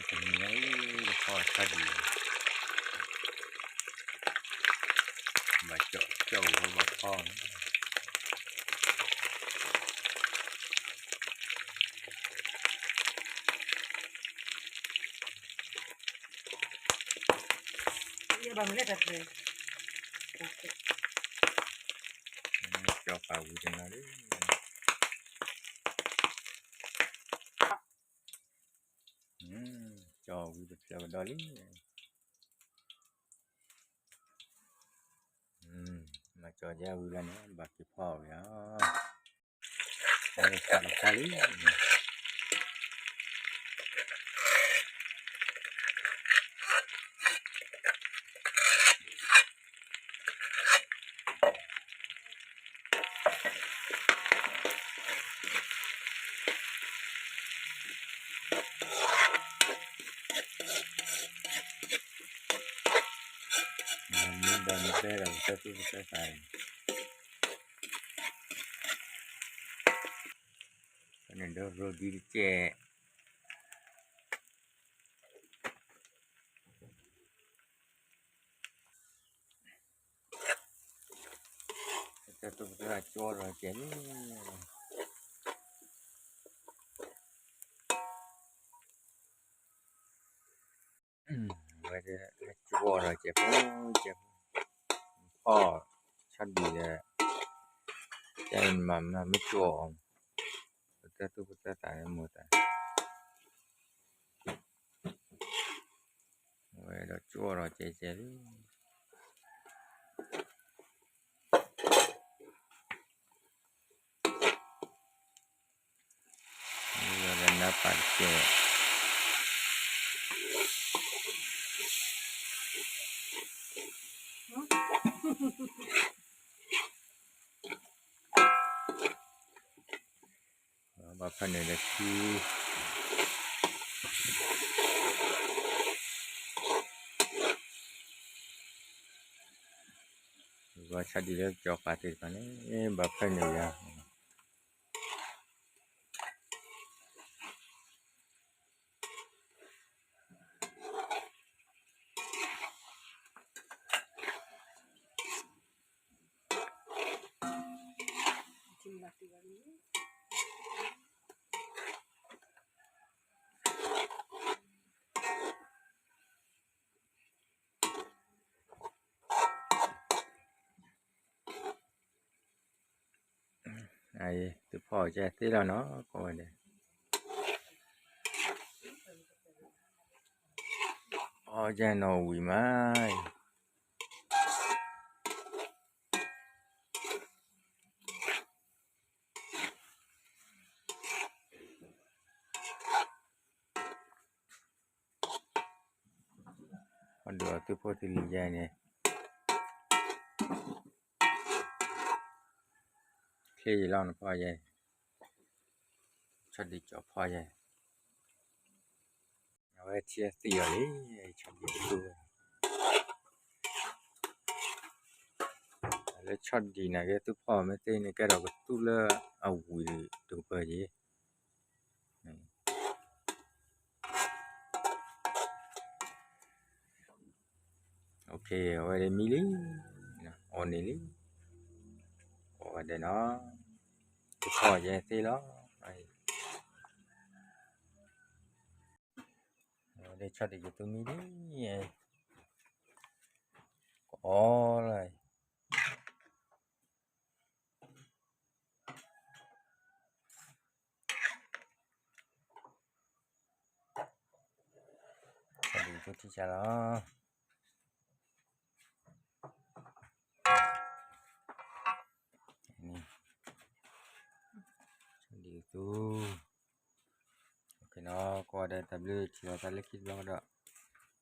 တနံၤအံၤ တဖီၣ်ဆၣ်ဒံး, ဘၣ်ကၠီၣ်ကၠီၣ်ဝဲဘၣ်ဖီၣ်, ကၠီၣ်ဃာ်ဝံၤတနီၤလံ, ကၠီၣ်ဝံၤတဖျၢၣ်ကဒီးလံ, မၤကၠီၣ်ယဲဝံၤလီၤန့ၣ် ဘၣ်က့ၤဖီၣ်ဝံၤလီၤ, ဖီၣ်လံ မ့ၢ်ဒီးနတဲဒီး ပတၢ်သူၣ်ပတၢ်သးန့ၣ်, န့ၣ်ဒီးရိဒံတကဲး, ပတၢ်သူၣ်ပတၢ်သးကၠီထီၣ်ကဲးလံ, ဝဲဒၣ်မ့ၢ်ကၠီထီၣ်ကဲးဖိကဲးဖိ, ဖီၣ်ဆၣ်ဒံးဒီး ကဲမၤမၤမ့ၢ်ကၠီအီၤ, ပတၢ်သူၣ်ပတၢ်သးန့ၣ်မိၢ်သး ဝဲဒီးကၠီထီၣ်ကဲးကဲးလံ, ဒီးနၢ်ပၢၢ်တကဲး, ဘၣ်ဖဲန့ၣ်ဒီးခံ ဘၣ်ဆၣ်ဒံးလၢကၠီဃာ်သ့ၣ်တဖၣ်န့ၣ် ဘၣ်ဖဲန့ၣ်ယါ သုဖီၣ်ကဲသ့လီၤနီၤ ကိးဝဲဒဲး, အီၣ်ကဲနီၣ်ဝံၤမးအံၤ ဖီၣ်ဒုးအီၤသုဖိသုလံၤယဲန့ၣ်, ချ့ယလီၤနဖီၣ်ယဲ, ဆီဒံးကၠီဖီၣ်ယဲ, အဝဲထံသံအီၤလံ, ဆီဒံးကသူၣ်ဝဲ, လၢဆီဒံးန့ၣ်ကဲသူၣ်ဖီၣ်မ့ၢ်သ့န့ၣ် ကဲထီၣ်ကသူၣ်လၢအဝံၤတကပၤက့ၤ အဝဲဒၣ်မံလံ, အီၣ်န့ၢ်လံ, အဝဲဒၣ်နီၤ, တခီယဲသ့လီၤ, အဝဲဒၣ်ဆီဒံးကသူၣ်မံလံ, ကအီၣ်လီၤ ဆီဒံးကသူၣ်ထံဆါလီၤ, ဆီဒံးကသူၣ်, ကိးဂၤဒဲးတၢ်ဘျုးထံၣ်လိာ်သးလၢခံတဘျီကဒီး